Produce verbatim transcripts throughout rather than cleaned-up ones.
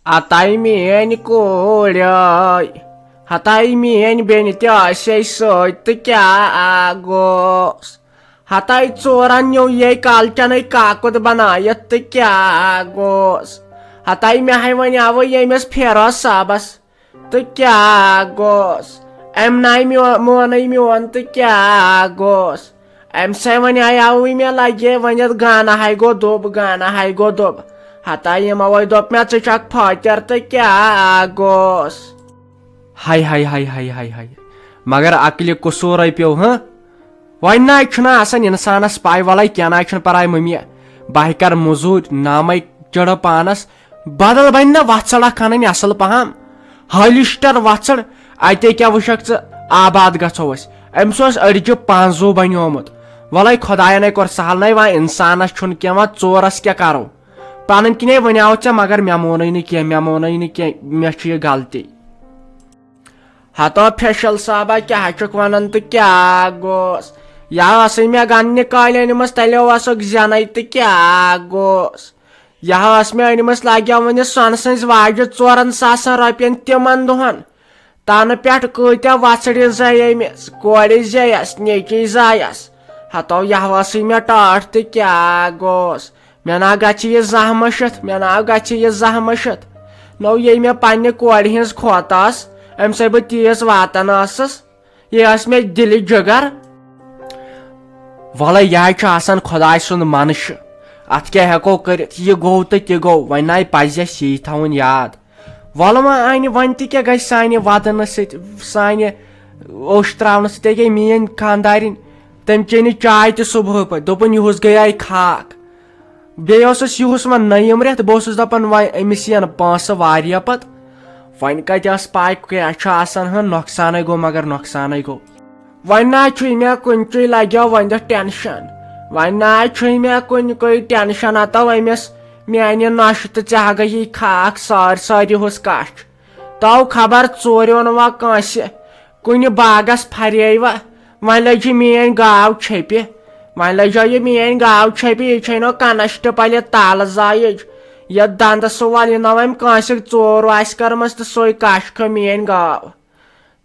ہتاے میٲنۍ کوٗر آے، ہتاے میٲنۍ بیٚنہِ تہِ آسے سۭتۍ، تہٕ کیٛاہ گوٚس؟ ہتاے ژورن نیوٗ یے کالچنے کاکُد بنٲیِتھ، تہٕ کیٛاہ گوٚس؟ ہتاے مےٚ ہے وۄنۍ آوٕ ییٚمِس فیروز صٲبس، تہٕ کیٛاہ گوٚس؟ أمۍ ناے میو-، مونٕے میون، تہٕ کیٛاہ گوٚس؟ أمۍ سٕے وۄنۍ آیاوٕے مےٚ لگے ؤنِتھ، گانہٕ ہاے گوٚو دوٚب، گانہٕ ہاے گوٚو دوٚب۔ ہتا یِموے دوٚپ مےٚ، "ژٕ چھکھ فٲطر تہٕ کیٛاہ گوٚس؟" ہاے ہاے ہاے ہاے ہاے ہاے۔ مگر عقلہِ قصوٗرے پیوٚو، ہہ؟ وۄنۍ نہ چھُنہٕ آسان انسانس پاے، وَلَے کینٛہہ نہ چھُنہٕ پرواے مٔمی، بہٕ ہے کرٕ مٔزوٗرۍ، نامے چڑھٕ پانس، بدل بنہِ نہ وژھڑ اکھ انٕنۍ اصل پہم۔ ہالسٹر وژھڑ، اتے کیٛاہ وٕچھکھ ژٕ، آباد گژھو أسۍ۔ أمِس اوس أڑجہِ پانزو بنیومُت۔ وَلَے خۄدایَن ہے کوٚر سہل، نَے وۄنۍ اِنسانَس چھُنہٕ کینٛہہ، وۄنۍ ژورَس کیٛاہ کَرو؟ پَنٕنۍ کِنۍ ہے وَنیٛاو ژےٚ، مگر مےٚ مونُے نہٕ کینٛہہ، مےٚ مونُے نہٕ کینٛہہ، مےٚ چھُ یہِ غلطی۔ ہتو فیشل صٲبہ، کیٛاہ چھُکھ وَنان تہٕ کیٛاہ گوٚس؟ یا ٲسٕے مےٚ گنٛدنہِ کالہِ أنمٕژ، تیٚلہِ اوسُکھ زینَے تہٕ کیٛاہ گوٚس؟ یا ٲس مےٚ أنمٕژ لگیو وۄنۍ سۄنہٕ سٕنٛزِ واجہِ ژورن ساسن رۄپین تِمن دۄہن۔ تنہٕ پٮ۪ٹھ کۭتیاہ وژھڑِ زے أمِس، کورِ زیَس، نیٚچی زایَس۔ ہتو یہواسٕے مےٚ ٹاٹھ تہٕ کیٛاہ گوٚس؟ مےٚ نا گژھِ یہِ زانٛہہ مٔشِتھ، مےٚ نا گژھِ یہِ زانٛہہ مٔشِتھ۔ نو ییٚلہِ مےٚ پننہِ کورِ ہٕنٛز کھوژ ٲس، أمۍ سۭتۍ بہٕ تیز واتان ٲسٕس، یہِ ٲس مےٚ دِلہِ جگر۔ وَلَے یہِ ہا چھُ آسان خۄداے سُنٛد منشہٕ۔ اَتھ کیٛاہ ہٮ۪کو کٔرِتھ؟ یہِ گوٚو تہٕ تہِ گوٚو، وۄنۍ ناے پَزِ اَسہِ یی تھاوُن یاد۔ وَلہٕ وۄنۍ اَنہِ، وۄنۍ تہِ کیٛاہ گژھِ سانہِ وَدنہٕ سۭتۍ، سانہِ اوٚش ترٛاونہٕ سۭتۍ؟ ییٚکیٛاہ میٛٲنۍ خانٛدارِنۍ، تٔمۍ چیٚیہِ نہٕ چاے تہِ صُبحٲے پَتہٕ، دوٚپُن، "یِہُس گٔیے خاک۔" بیٚیہِ اوسُس یِہُس وۄنۍ نٔیِم رٮ۪تھ، بہٕ اوسُس دَپان، وۄنۍ أمِس یِن پونٛسہٕ واریاہ پَتہٕ۔ وۄنۍ کَتہِ ٲس پَے کیٛاہ چھُ آسان، ہاں، نۄقصانَے گوٚو، مگر نۄقصانَے گوٚو۔ وۄنۍ نہ چھُے مےٚ کُنچُے لگیو وۄنۍ دِ ٹینشن۔ وۄنۍ نہ چھُے مےٚ کُنہِ کُے ٹینشن۔ ہتو أمِس میانہِ نۄشہِ تہٕ ژےٚ ہا گٔیی خاک سٲرۍ سٲرۍ ہُس کچھ۔ تو خبر ژوٗرِ اوٚن وا کٲنٛسہِ کُنہِ باغس پھریوا۔ وۄنۍ لٔجہِ میٲنۍ گاو چھپہِ۔ وۄنۍ لٔجو یہِ میٲنۍ گاو چھپہِ، یہِ چھے نو کنسٹپلہِ تل زایج۔ یتھ دندٕ سُہ ول، یہِ نو أمۍ کٲنٛسہِ ژوٗر آسہِ کٔرمٕژ تہٕ سُے کچھ کھیوٚو میٲنۍ گاو۔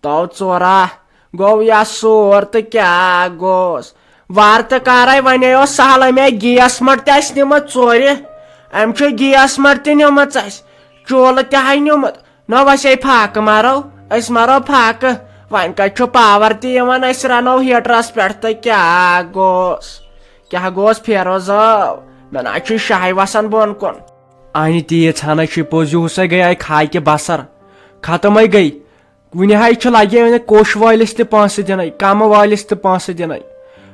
تو ژورا گوٚو یا سور تہٕ کیٛاہ گوٚس؟ وارٕ تہٕ کارے ونے اوس سہل، أمۍ آیہِ گیس مٔٹ تہِ اَسہِ نِمٕژ ژورِ۔ أمۍ چھُ گیس مٔٹ تہِ نِمٕژ اَسہِ، چوٗلہٕ تہِ ہاے نیوٗمُت۔ نہ وَسے فاقہٕ مَرو، أسۍ مَرو فاقہٕ۔ وۄنۍ کَتہِ چھُ پاور تہِ یِوان، أسۍ رَنو ہیٖٹرَس پٮ۪ٹھ تہٕ کیٛاہ گوٚس؟ کیٛاہ گوٚس فیروزو؟ مےٚ نہ چھُ شاہے وَسان بۄن کُن۔ اَہنہِ تیٖژ ہَنا چھِ پوٚز، یِہُس ہے گٔیے خاکہِ بَسر، ختمے گٔے۔ وُنہِ ہاے چھُ لگے وۄنۍ کوٚش وٲلِس تہِ پونٛسہٕ دِنَے، کَمہٕ وٲلِس تہِ پونٛسہٕ دِنَے،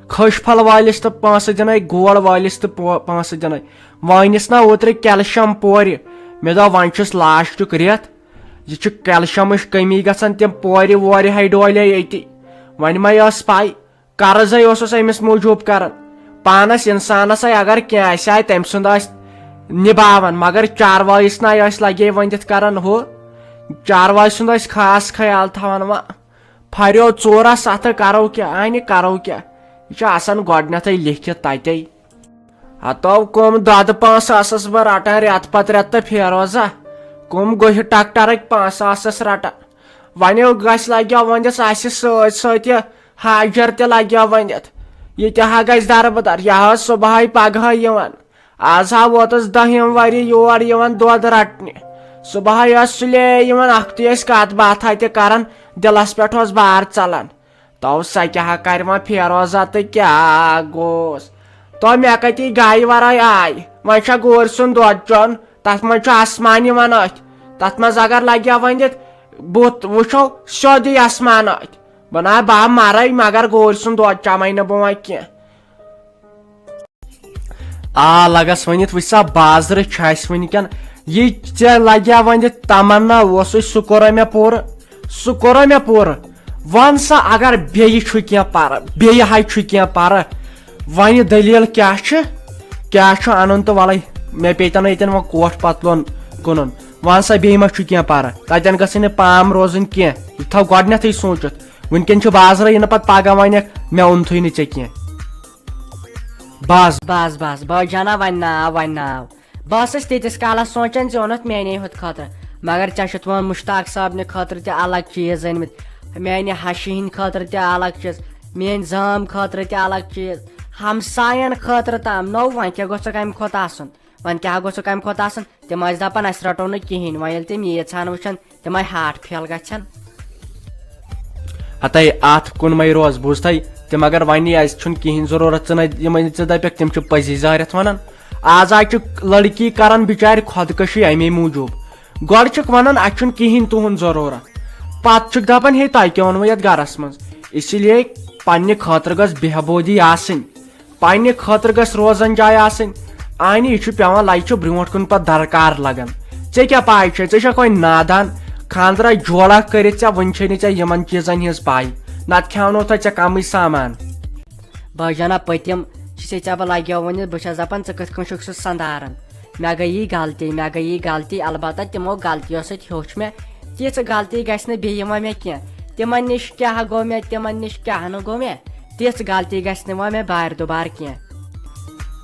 کھٔج پھل وٲلِس تہِ پونٛسہٕ دِنَے، گول وٲلِس تہِ پو-، پونٛسہٕ دِنَے۔ وٲنِس نا اوترٕ کیلشیم پورِ، مےٚ دوٚپ وۄنۍ چھُس لاسٹُک رٮ۪تھ، یہِ چھُ کیلشیمٕچ کٔمی گژھان، تِم پورِ وورِ ہاے ڈولے أتی۔ وۄنۍ ما ٲس پَے، قرضے اوسُس أمِس موٗجوٗب کران۔ پانس انسانس ہے اگر کینٛہہ آسہِ ہا، تٔمۍ سُنٛد آسہِ نباوان، مگر چاروایس نہ ٲسۍ لگے ؤنِتھ کران ہُہ۔ چاروایہِ سُنٛد ٲسۍ خاص خیال تھاوان۔ وۄنۍ پھریو ژورس اتھٕ، کرو کیٛاہ؟ اہنہِ کرو کیٛاہ؟ یہِ چھُ آسان گۄڈٕنیتھٕے لیکھِتھ تتے۔ ہتو کٕم دۄدٕ پانٛژھ ساسس بہٕ رٹان رٮ۪تہٕ پتہٕ رٮ۪تہٕ تہٕ فیروزہ، کٕم گوٚہہِ ٹکٹرٕکۍ پانٛژھ ساسس رٹان۔ وۄنۍ گژھِ لگیو وۄنۍ دِس اسہِ سۭتۍ سۭتۍ یہِ ہاجر تہِ لگیو ؤنِتھ۔ یہِ تہِ ہا گژھِ دربٕدر، یہِ ہا ٲس صبحٲے پگہٲے یِوان۔ آز ہا ووتُس دٔہِم ؤری یور یِوان دۄد رٹنہِ۔ صبحٲے ٲس سُلے یِوان، اکھتُے ٲسۍ کتھ باتھا تہِ کران، دِلس پٮ۪ٹھ اوس بار ژلان۔ تو سۄ کیٛاہ کرِ وۄنۍ فیروزہ تہٕ کیٛاہ گوٚس؟ تو مےٚ کتی گایہِ ورٲے آے؟ وۄنۍ چھا گورۍ سُنٛد دۄد چیوٚن؟ تتھ منٛز چھُ آسمان یِوان أتھۍ۔ تتھ منٛز اگر لگہِ ہا ؤنِتھ، بُتھ وٕچھو سیوٚدُے آسمان أتھۍ۔ بہٕ نا بہٕ ہا مرے، مگر گورۍ سُنٛد دۄد چمے نہٕ بہٕ وۄنۍ کینٛہہ۔ آ، لگس ؤنِتھ، وٕچھ سا، بازرٕ چھُ اَسہِ وٕنکٮ۪ن۔ یہِ ژےٚ لگیا ؤنِتھ تمنا اوسُے، سُہ کوٚرا مےٚ پوٗرٕ؟ سُہ کوٚرا مےٚ پوٗرٕ؟ وَن سا، اگر بیٚیہِ چھُ کینٛہہ پَرٕ، بیٚیہِ ہاے چھُ کینٛہہ پَرٕ، وۄنۍ دٔلیٖل کیٛاہ چھِ؟ کیٛاہ چھُ اَنُن تہٕ وَلَے، مےٚ پیٚیہِ تَنہٕ ییٚتٮ۪ن وۄنۍ کوٹھ پَتلون کٕنُن۔ وَن سا، بیٚیہِ ما چھُ کینٛہہ پَرٕ؟ تَتٮ۪ن گژھِ نہٕ پام روزٕنۍ کینٛہہ۔ یہِ تھاو گۄڈٕنٮ۪تھٕے سوٗنٛچِتھ۔ وٕنکٮ۪ن چھُ بازرٕ یِنہٕ پَتہٕ پَگاہ وَنٮ۪کھ، "مےٚ اوٚنتھٕے نہٕ ژےٚ کینٛہہ۔" بس۔ بس، بس، بٲے جانا، وۄنۍ ناو، وۄنۍ ناو۔ بہٕ ٲسٕس تیٖتِس کالس سونٛچان زِ اوٚنُتھ میانے ہوت خٲطرٕ، مگر ژےٚ چھُتھ وۄنۍ مُشتاق صٲبنہِ خٲطرٕ تہِ الگ چیٖز أنۍمٕتۍ، میانہِ ہشہِ ہِنٛدِ خٲطرٕ تہِ الگ چیٖز، میٲنۍ زام خٲطرٕ تہِ الگ چیٖز، ہمساین خٲطرٕ تام۔ نوٚو وۄنۍ کیٛاہ گوٚژھُکھ امہِ کھۄتہٕ آسُن؟ وۄنۍ کیٛاہ گوٚژھُکھ امہِ کھۄتہٕ آسُن؟ تِم ٲسۍ دپان اسہِ رٹو نہٕ کِہینۍ، وۄنۍ ییٚلہِ تِم ییٖژ ہن وٕچھن، تِم آے ہارٹ فیل گژھن۔ ہتے اتھ کُن مے روز، بوٗزتھے؟ تِم اگر ونی اسہِ چھُنہٕ کِہینۍ ضروٗرت، ژٕ نہ یِمے ژٕ دپکھ، تِم چھِ پٔزی زارٮ۪تھ ونان۔ آز آے چھُ لڑکی کران بچارِ خودکشی امے موٗجوٗب۔ گۄڈٕ چھِکھ ونان اسہِ چھُنہٕ کِہینۍ تُہُنٛد ضروٗرت، پتہٕ چھِکھ دپان ہے تۄہہِ کیٛاہ اوٚنوٕ یتھ گرس منٛز؟ اسی لیے پننہِ خٲطرٕ گٔژھ بہبوٗدی آسٕنۍ۔ پننہِ خٲطرٕ گژھِ روزن جاے آسٕنۍ۔ اہنہِ، یہِ چھُ پٮ۪وان لچہِ برونٛٹھ کُن پتہٕ درکار لگان۔ ژےٚ کیٛاہ پاے چھےٚ؟ ژٕ چھکھ وۄنۍ نادان، خانٛدرا جوڑا کٔرِتھ ژےٚ، وُنہِ چھے نہٕ ژےٚ یِمن چیٖزن ہٕنٛز پاے، نتہٕ کھیاونو تۄہہِ ژےٚ کمٕے سامان۔ بٲجانہ پٔتِم چھِ ژےٚ ژےٚ بہٕ لگیو وۄنۍ، بہٕ چھس دپان ژٕ کِتھ کٔنۍ چھُکھ سُہ سنداران؟ مےٚ گٔیی غلطی، مےٚ گٔیی غلطی، البتہ تِمو غلطیو سۭتۍ ہیوٚچھ مےٚ۔ تِژھ غلطی گژھِ نہٕ بیٚیہِ یِوان مےٚ کینٛہہ۔ تِمن نِش کیٛاہ گوٚو مےٚ، تِمن نِش کیٛاہ نہٕ گوٚو مےٚ، تِژھ غلطی گژھِ نہٕ وۄنۍ مےٚ بارِ دُبارٕ کینٛہہ۔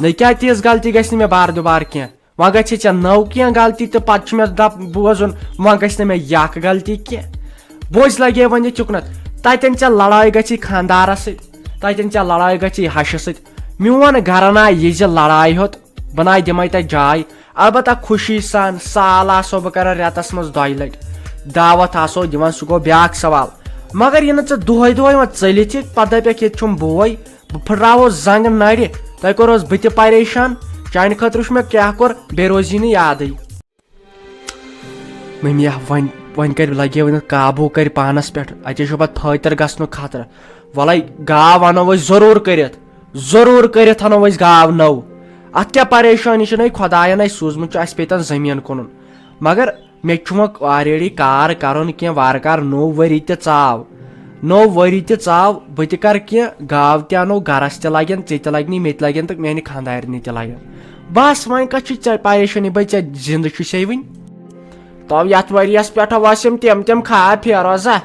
نہ کیٛاہ تِژھ غلطی گژھِ نہٕ مےٚ بارٕ دُبارٕ کینٛہہ؟ وۄنۍ گژھِ ژےٚ نٔو کینٛہہ غلطی تہٕ پتہٕ چھُ مےٚ دپ بوزُن، وۄنۍ گژھِ نہٕ مےٚ یہِ اکھ غلطی کینٛہہ۔ بوز لگے وۄنۍ یہِ چُکنت، تتٮ۪ن ژےٚ لڑٲے گژھی خانٛدارس سۭتۍ، تتٮ۪ن ژےٚ لڑٲے گژھی ہشہِ سۭتۍ۔ میون گرن آے یہِ زِ لڑایہِ ہیوٚت، بہٕ ناے دِمے تتہِ جاے۔ البتہ خوشی سان سال آسو بہٕ کران رٮ۪تس منٛز دۄیہِ لٹہِ دعوت آسو دِوان، سُہ گوٚو بیٛاکھ سوال۔ مگر یہِ نہٕ ژٕ دۄہے دۄہے وۄنۍ ژٔلِتھ یہِ، پتہٕ دپکھ ییٚتہِ چھُم بوے، بہٕ پھٕٹراوو زنٛگہٕ نرِ، تۄہہِ کوٚروس بہٕ تہِ پریشان، چانہِ خٲطرٕ چھُ مےٚ کیٛاہ کوٚر، بیٚیہِ روزی نہٕ یادٕے۔ مٔمی، وۄنۍ، وۄنۍ کَرِ لَگہِ وۄنۍ قابوٗ کَرِ پانَس پٮ۪ٹھ، اَتہِ چھُ پَتہٕ پھٲتِر گژھنُک خطرٕ۔ وَلَے گاو اَنو أسۍ ضروٗر کٔرِتھ، ضروٗر کٔرِتھ اَنو أسۍ گاو نٔو۔ اَتھ کیٛاہ پریشٲنی چھِ، نَے خۄدایَن اَسہِ سوٗزمُت چھُ، اَسہِ پیٚیہِ تَن زٔمیٖن کٕنُن۔ مگر مےٚ تہِ چھُ وۄنۍ already کار کَرُن کینٛہہ وارٕ کارٕ، نوٚو ؤری تہِ ژاو، نوٚو ؤری تہِ ژاو، بہٕ تہِ کَرٕ کینٛہہ، گاو تہِ اَنو گَرَس تہِ لَگن، ژےٚ تہِ لَگنی، مےٚ تہِ لَگن تہٕ میٛانہِ خانٛدارنہِ تہِ لَگن۔ بس وۄنۍ کتھ چھِ ژےٚ پریشٲنی؟ بے ژےٚ زندٕ چھُ سے وٕنہِ۔ تو یتھ ؤریس پٮ۪ٹھ ٲسِم تِم تِم خواب فیروزہ،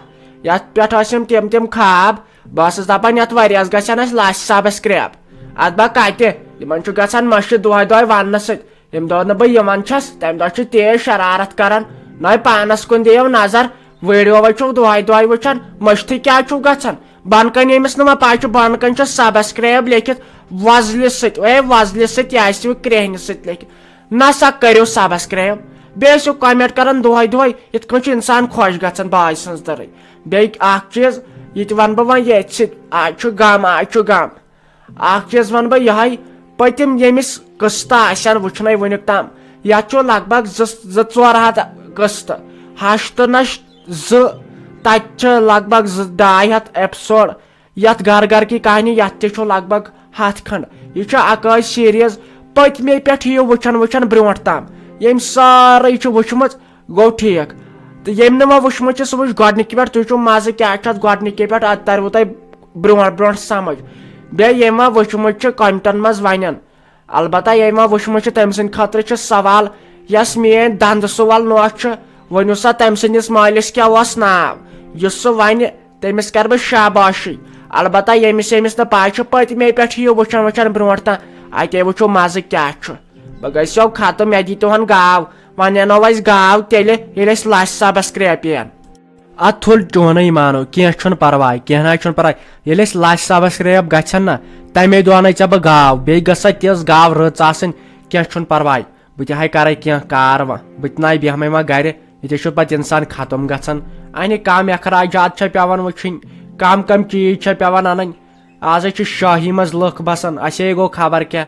یتھ پٮ۪ٹھ ٲسِم تِم تِم خواب۔ بہٕ ٲسٕس دپان یتھ ؤریس گژھن اسہِ لچھ subscribe۔ اتھ بہ کتہِ؟ یِمن چھُ گژھان مٔشِتھ دۄہے دۄہے وننہٕ سۭتۍ۔ ییٚمہِ دۄہ نہٕ بہٕ یِوان چھَس، تمہِ دۄہ چھِ تیز شرارت کران۔ نوے پانس کُن دِیِو نظر، ویڈیو وے چھِو دۄہے دۄہے وٕچھان، مٔشتھٕے کیٛاہ چھُو گژھان؟ بۄنہٕ کنہِ ییٚمِس نہٕ وۄنۍ پَے چھُ، بۄنہٕ کنہِ چھُ subscribe لیکھِتھ وۄزلہِ سۭتۍ، اے وۄزلہِ سۭتۍ، یہِ آسہِ کرٛیٚہنہِ سۭتۍ لیکھِتھ۔ نہ سا کٔرِو subscribe، بیٚیہِ ٲسِو comment کران دۄہے دۄہے، یِتھ کٔنۍ چھُ انسان خۄش گژھان باے سٕنٛز دٕرٕے۔ بیٚیہِ اکھ چیٖز، یہِ تہِ ونہٕ بہٕ وۄنۍ ییٚتھۍ سۭتۍ، آز چھُ غم، آز چھُ غم۔ اکھ چیٖز ونہٕ بہٕ یِہوٚے، پٔتِم ییٚمِس قٕسطہٕ آسن وٕچھنَے وٕنیُک تام، یَتھ چھُ لگ بگ زٕ، زٕ ژور ہَتھ قٕسطہٕ، ہَش تہٕ نَش زٕ، تَتہِ چھِ لگ بگ زٕ، ڈاے ہَتھ episode۔ یَتھ گَرٕ گَرٕ کی کہانی، یَتھ تہِ چھُ لگ بگ ہَتھ کھنٛڈ۔ یہِ چھُ اَکٲے series، پٔتمے پٮ۪ٹھ یِیِو وٕچھان وٕچھان برٛونٛٹھ تام۔ ییٚمۍ سٲرٕے چھُ وٕچھمٕژ، گوٚو ٹھیٖک۔ تہٕ ییٚمۍ نہٕ وۄنۍ وٕچھمُت چھُ، سُہ وٕچھ گۄڈٕنِکہِ پٮ۪ٹھ، تُہۍ وٕچھِو مَزٕ کیٛاہ چھُ اَتھ گۄڈٕنِکہِ پٮ۪ٹھ، اَتھ تَروٕ تۄہہِ برٛونٛٹھ برٛونٛٹھ سمجھ۔ بیٚیہِ ییٚمۍ وۄنۍ وٕچھمُت چھُ، commentن منٛز وَنن۔ البتہ ییٚمۍ وۄنۍ وٕچھمُت چھُ، تٔمۍ سٕنٛدِ خٲطرٕ چھُ سوال، یۄس میٛٲنۍ دَنٛدٕ سُوَل نوکھ چھُ، ؤنِو سا تٔمۍ سٕنٛدِس مٲلِس کیٛاہ اوس ناو؟ یُس سُہ وَنہِ، تٔمِس کَرٕ بہٕ شاباشی۔ البتہ ییٚمِس ییٚمِس نہٕ پَے چھُ، پٔتمے پٮ۪ٹھ یِیِو وٕچھان وٕچھان برٛونٛٹھ تام، اَتے وٕچھو مَزٕ کیٛاہ چھُ۔ بہٕ گژھو ختم، مےٚ دیٖتو ہَن گاو۔ وۄنۍ اَنو أسۍ گاو تیٚلہِ، ییٚلہِ أسۍ لَچھ subscribe یِن۔ اَدٕ تُل چونُے مانو، کینٛہہ چھُنہٕ پَرواے، کینٛہہ نہ حظ چھُنہٕ پَرواے۔ ییٚلہِ أسۍ لَچھ subscribe گژھن نہ، تَمے دۄہ اَنے ژےٚ بہٕ گاو۔ بیٚیہِ گٔژھ سۄ تِژھ گاو رٕژ آسٕنۍ، کینٛہہ چھُنہٕ پَرواے۔ بہٕ تہِ ہاے کَرَے کینٛہہ کار وۄنۍ، بہٕ تہِ نہ بیٚہمَے وۄنۍ گَرِ۔ ییٚتہِ چھُ پَتہٕ اِنسان ختم گژھان۔ اَنہِ کَم اخراجات چھےٚ پٮ۪وان وٕچھِنۍ، کَم کَم چیٖز چھےٚ پٮ۪وان اَنٕنۍ۔ آزے چھِ شٲہی منٛز لُکھ بسان، اسے گوٚو خبر کیٛاہ۔